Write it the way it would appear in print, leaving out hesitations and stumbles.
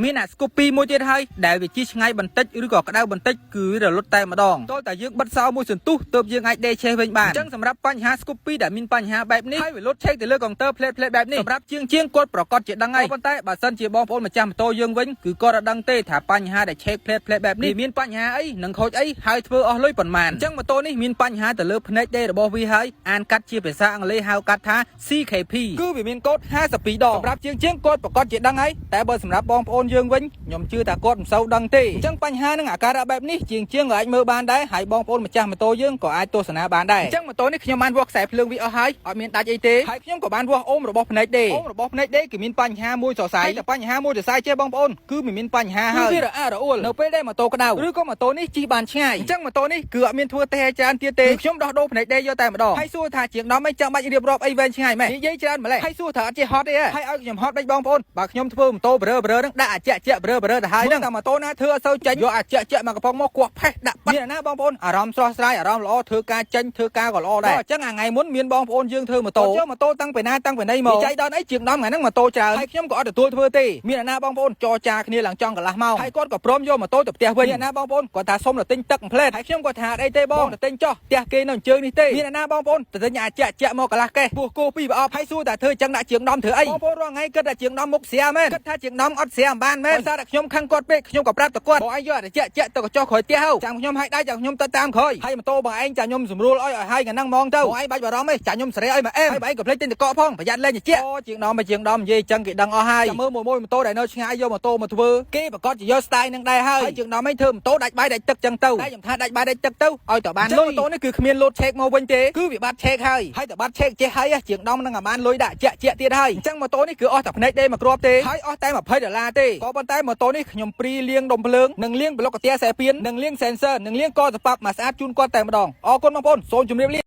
មានអា Scoopy មួយទៀតហើយដែលវាជិះឆ្ងាយបន្តិចឬក៏ក្តៅបន្តិចគឺវារលត់តែម្ដងតោះតែយើងបិទសោមួយសន្ទុះទើបយើងអាចដេឆេះវិញបានអញ្ចឹងសម្រាប់បញ្ហា Scoopy ដែលមានបញ្ហាបែបនេះហើយវាលុតឆេកទៅលើកុងទ័រផ្លេតផ្លេតបែបនេះសម្រាប់ជាងជាងគាត់ប្រកាសជាដឹងហើយប៉ុន្តែបើសិនជាបងប្អូនម្ចាស់ម៉ូតូយើងវិញគឺគាត់អត់ដឹងទេថាបញ្ហាដែលឆេកផ្លេតផ្លេតបែបនេះមានបញ្ហាអីនិងខូចអីហើយធ្វើអស់លុយប៉ុន្មានអញ្ចឹងម៉ូតូនេះមានបញ្ហាទៅលើភ្នែកដេរបស់វាហើយអានកាត់ជាភាសាអង់គ្លេសហៅកាត់ថា CKP គឺវាមានកូដ52ដងសម្រាប់ជាងជាងគាត់ប្រកាសជាដឹងហើយតែបើសម្រាប់បងប្អូនយើងវិញខ្ញុំជឿថាគាត់មិនសូវដឹងទេអញ្ចឹងបញ្ហានឹងអាការៈបែបនេះជាងជាងក៏អាចមើលបានដែរហើយបងប្អូនម្ចាស់ម៉ូតូយើងក៏អាចទស្សនាបានដែរអញ្ចឹងម៉ូតូនេះខ្ញុំបានវាស់ខ្សែភ្លើងវាអស់ហើយអត់មានដាច់អីទេហើយខ្ញុំក៏បានវាស់អូមរបស់ភ្នែកដេអូមរបស់ភ្នែកដេគឺមានបញ្ហាមួយសរសៃតែបញ្ហាមួយសរសៃចេះបងប្អូនគឺមិនមានបញ្ហាហើយគឺវារអាក់រអួលនៅពេលដែលម៉ូតូក្តៅឬក៏ម៉ូតូនេះជិះបានឆ្ងាយអញ្ចឹងម៉ូតូនេះគឺអត់មានធ្វើទេច្រើនទៀតទេគឺខ្ញុំដោះដូរភ្នែកដេយកតែម្ដងហើយសួរថាជាងដំអីចាំបាច់រៀបរាប់អីវែងឆ្ងាយម៉េះនិយាយច្រើនម្លេះហើយសួរថាអត់ចេះហត់ទេហើយឲ្យខ្ញុំហត់ដេចបងប្អូនបើខ្ញុំធ្វើម៉ូតូបរើបរើនឹងដាក់អាជាក់ជាក់បរើបរើទៅហើយហ្នឹងតែម៉ូតូណាធ្វើអត់សូវចេញយកអាជាក់ជាក់មកកំប៉ុងមកគោះផេះដាក់បាត់មានណាបងប្អូនអារម្មណ៍ស្រស់ស្រាយអារម្មណ៍ល្អធ្វើការចេញធ្វើការក៏ល្អដែរអញ្ចឹងអាថ្ងៃមុនមានបងប្អូនយើងធ្វើម៉ូតូយកម៉ូតូតាំងពីណាតាំងពីណីមកចៃដល់អីជាងដំថ្ងៃហ្នឹងម៉ូតូច្រើនហើយខ្ញុំក៏អត់ទទួលធ្វើទេមានណាបងប្អូនចរចាគ្នាឡើងចង់កន្លះម៉ោងហើយគាត់ក៏ព្រមយកម៉ូតូទៅផ្ទះវិញមានណាបងប្អូនគាត់ថាសុំទៅទិញទឹកផ្លែតហើយខ្ញុំក៏ថាអត់អីទេបងទៅទិញចោះផ្ទះគេនៅអញ្ជើញនេះទេមានណាបងប្អូនទៅទិញអាជាក់ជាក់មកកន្លះកេះពោះគោពីរប្រអប់ហើយសួរតែធ្វើចឹងដាក់ជាងដំធ្វើអីបងប្អូនរាល់ថ្ងៃគិតថាជាងដំមុខស្រាមែនគិតថាជាងដំអត់ស្រាមិនបានមែនដោយសារតែខ្ញុំខឹងគាត់ពេកខ្ញុំក៏ប្រាប់ទៅគាត់បងឯងយកអាជាក់ជាក់ទៅកញ្ចោះក្រោយផ្ទះហៅចាំខ្ញុំឲ្យដៃចាំខ្ញុំទៅតាមក្រោយហើយម៉ូតូបងឯងចាំខ្ញុំសម្រួលឲ្យឲ្យហើយកាហ្នឹងហ្មងទៅបងឯងបាច់បារម្ភទេចាំខ្ញុំសេរីឲ្យមកអែមហើយបងឯងក៏ភ្លេចទិញតកផងប្រយ័ត្នលេងជាក់អូជាងដំមកជាងដំនិយាយចឹងគេដឹងអស់ហើយចាំមើលមួយមួយម៉ូតូដែលនៅឆ្ងាយយកម៉ូតូមកធ្វើគេប្រកាសជាយក style នឹងដែរហើយហើយជាងដំឯងធ្វើម៉ូតូដាច់បាយដាច់ទឹកចឹងទៅតែខ្ញុំថាដាច់បាយដាច់ទឹកទៅឲ្យតបានលុយម៉ូតូនេះគឺគ្មានលោតឆេកមកវិញទេគឺវាបាត់ឆេកហើយហើយតបាត់ឆេកចេះហើយជាងដំនឹងអាបានលុយដាក់ជាក់ជាក់ទៀតហើយអញ្ចឹងម៉ូតូនេះគឺអស់តែភ្នែកដេមកគ្រាប់ទេហើយអស់តែ20ដុល្លារទេក៏ប៉ុន្តែម៉ូតូនេះខ្ញុំ free លាងដុំភ្លើងនិងលាងប្លុកកាទៀសែពៀននិងលាង sensor និងលាងកសប៉ាប់មកស្អាតជូនគាត់តែម្ដងអរគុណបងប្អូនសូមជម្រាបលា។